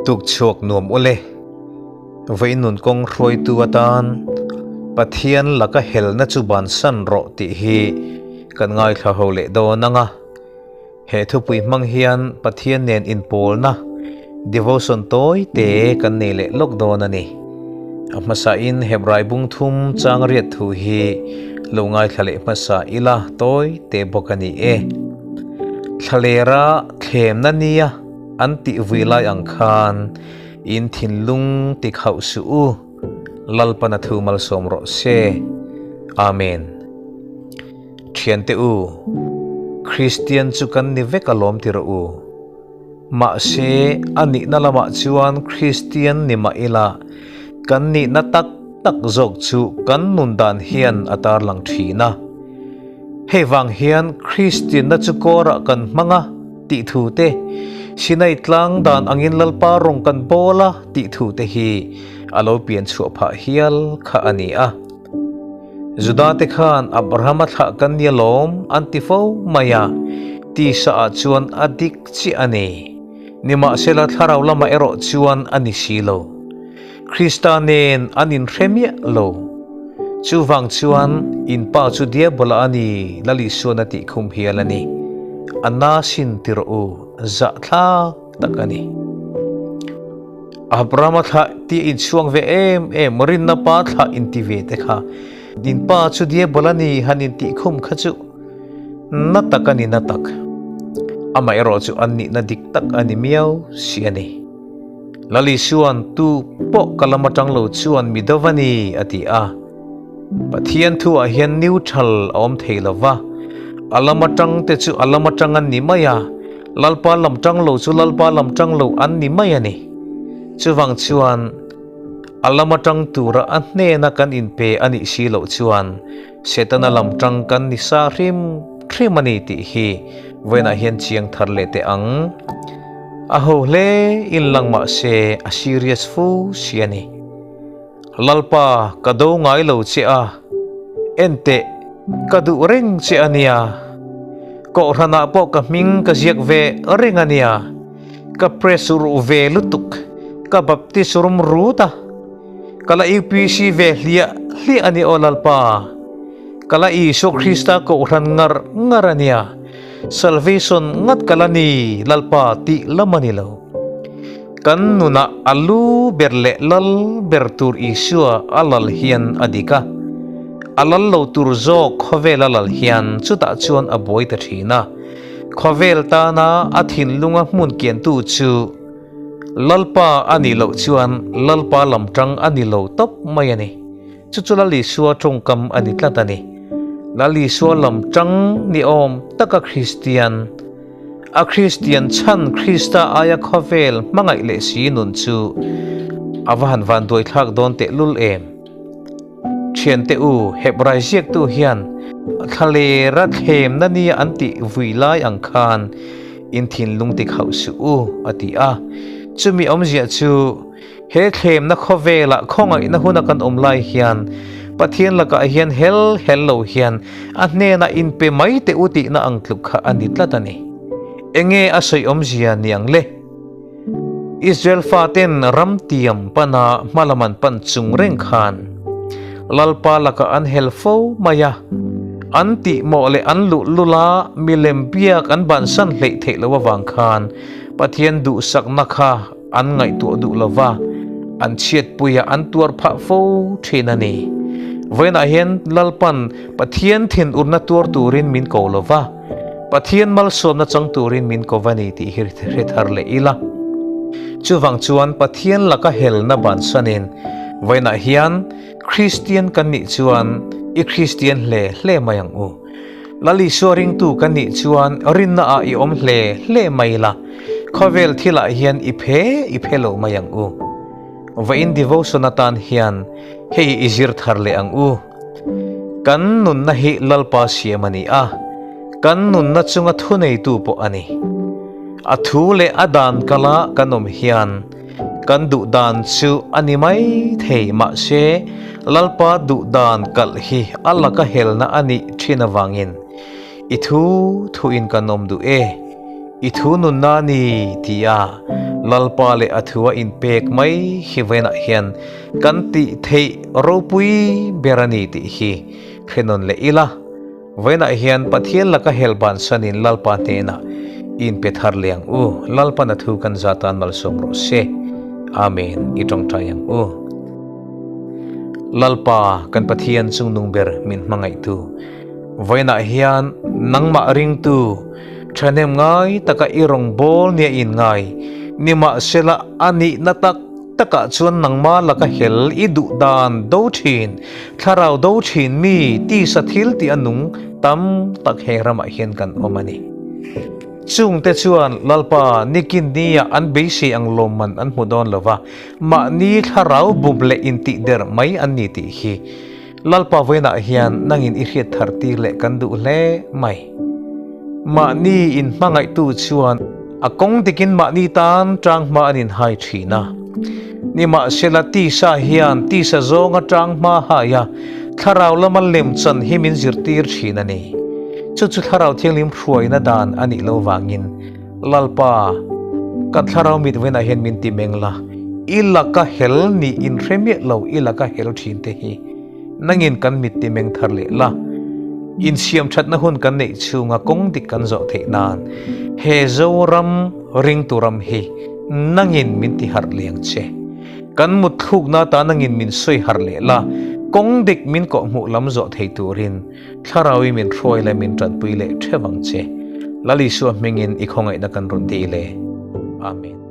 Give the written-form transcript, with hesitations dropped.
Tuk chhuak nuam ule. Vawiin nun kawng hruaitu atan Pathian laka helna chu bansan rawh tih hi kan ngaithla ho leh dawn ang a. He thupui hmang hian Pathian nen inpawlna, devotion tawi te kan nei leh lawk dawn a ni. A hmasain Hebrai bung thum chang riat thu hi lo ngaithla leh hmasa ila tawi te bawk a ni e. Thlalera thlemna nia an tih vui lai ang khan in thinlung ti khauh suh u, Lalpana thu malsawm rawh se. Amen. Thiante u, Kristian chu kan ni vek alawm ti rawh u. Mahse, a nihna lamah chuan Kristian ni mah ila, kan nihna tak tak zawk chu kan nun dan hian a tarlang thin a. Hei vang hian Kristianna chu kawrah kan hmang a tih thu te, Sinai tlang dan angin Lalpa rawng kan bawl a tih thu te hi a lo pian chhuah phah hial kha a ni a. Juda te khan Abrahama thlah kan nia lawm an ti fo mai a, tisa ah chuan a dik chiah a ni. Nimahsela thlarau lamah erawh chuan a ni si lo. Krista nen an inhre miah lo. Chuvang chuan in pa chu Diabola a ni Lal Isuan a tih khum hial a ni. A na sin ti rawh u, zahthlak tak a ni. Abrahama thlah tih a inchhuang ve em em, rinna pa thlah inti ve te kha. In pa chu Diabol a ni han intih khum kha chu na tak a ni na tak. Amaherawh chu an nihna dik tak a ni miau si a ni. Lal Isuan tu pawh ka lam atang lo chuan mi do va ni a ti a. Pathian thuah hian neutral a awm thei lo va, a lam atang te chu a lam atang an ni mai a, Lalpa lam tang lo chu Lalpa lam tang lo an ni mai a ni. Chuvang chuan a lam atang tura a hnena kan inpe a nih si loh chuan Setana lam tang kan ni sa hrim hrim a ni tih hi vawiinah hian chiang thar leh teh ang. A ho hle in lang mah se a serious fu si a ni. Lalpa ka do ngai lo che a, enteh ka duh reng che a nia. Kohhranah pawh ka hming ka ziak ve reng a nia. Ka press ruh ve lutuk, ka baptist rum rut a. Ka la UPC ve hliah hliah a ni aw Lalpa. Ka la Isua Krista kohhran ngar ngar a nia. Salvation ngat ka la ni Lalpa tih lam a ni lo. Kan nunah a lu ber leh lal ber tur Isua a lal hian a dik a, a lal lo tur zawk khawvel a lal hian chutah chuan a buai ta thin a. Khawvel tana a thinlunga hmun kiantu chu Lalpa a nih loh chuan Lalpa lam tang a ni lo tawp mai a ni. Chu chu Lal Isua tawngkam a ni tlat a ni. Lal Isua lam tang ni awm taka Kristian, A Kristian chhan Krista aia khawvel hmangaih leh si nun chu a va han vanduai thlak dawn tehlul em? Thiante u, Hebrai ziaktu hian thlalera thlemna nia an tih vui lai ang khan in thinlung ti khauh suh u, a ti a. Chumi awmzia chu He thlemna khawvelah khawngaihna huna kan awm lai hian Pathian lakah hian hel hel lo hian a hnenah inpe mai teh u tihna ang tluk kha a ni tlat a ni. Enge a sawi awmzia ni ang le? Israel faten ram tiam pana hmalam an pan chung reng khan Lalpa lakah an hel fo mai a, an tihmawh leh an luhlula milem biak an bansan hleih theih loh avang khan Pathian duhsakna kha An ngaihtuah duh lova, an chhiatpuia an tuar phah fo thin a ni. Vawiinah hian Lalpan Pathian thinurna tuar turin min ko lova, Pathian malsawmna chang turin min ko va ni tih hi hre thar leh ila. Chuvang chuan Pathian laka helna bansanin vawiinah hian Kristian kan nih chuan i Kristian hle hle mai ang u. Lal Isua ringtu kan nih chuan rinna ah i awm hle hle mai la, khawvel thil ah hian i phe i phe lo mai ang u. Vawiin devotion atan hian hei i zir thar leh ang u. Kan nunna hi Lalpa siam a ni a, kan nunna chunga thuneitu pawh a ni. A thu leh a dan kala kan awm hian Kan duh dan chu a ni mai thei mahse Lalpa duh dan kalh hi a laka helna a nih thin avangin i thu thuin kan awm duh e, i thu nunna a ni tia Lalpa leh a thua inpek mai hi vawiinah hian kan tih theih ropui ber a ni tih hi hrenawn leh ila. Vawiinah hian Pathian laka hel bansanin Lalpa hnenah inpe thar leh ang u. Lalpan a thu kan za tan malsawm rawh se. Amen. I tawngtai ang u. Lalpa kan Pathian chungnung ber min hmangaihtu. Vawiinah hian nangmah ringtu thahnem ngai taka i rawngbâwl nia in ngai. Nimahsela a nihna tak takah chuan nangmah laka hel i duh dan do thin, thlarau do thin mi tisa thil tih a nung tam tak he ramah hian kan awm a ni. Chungte chuan Lalpa nikin nia an beisei ang lawmman an hmu dawn lo va, mahni thlarau bum leh intihder mai an ni tih hi Lalpa vawiinah hian nangin i hriat thar tir leh kan duh hle mai. Mahni in hmangaihtu chuan a kawng dikin mahni tan tang hma an inhai thin a. Nimahsela tisa hian tisa zawnga tang hma hai a, thlarau lama lem chan hi min zirtir thin a ni. Chu chu thlarau thianghlim hruaina dan a nih lo vangin Lalpa, kan thlarau mit vawiinah hian min ti meng la, i laka hel nih in hre miah lo, i laka hel thin te hi nangin kan mit ti meng thar leh la, insiam thatna hun kan neih chhunga kawng dik kan zawh theih nan he Zoram ringtu ram hi nangin min ti harh liang che. Kan mut thlukna ta nangin min sawi harh leh la, kawng dik min kawhhmuh lam zawh thei turin Thlarau i min hruai leh min tanpui leh theuh ang che. Lal Isua hmingin i khawngaihna kan rawn dil e. Amen.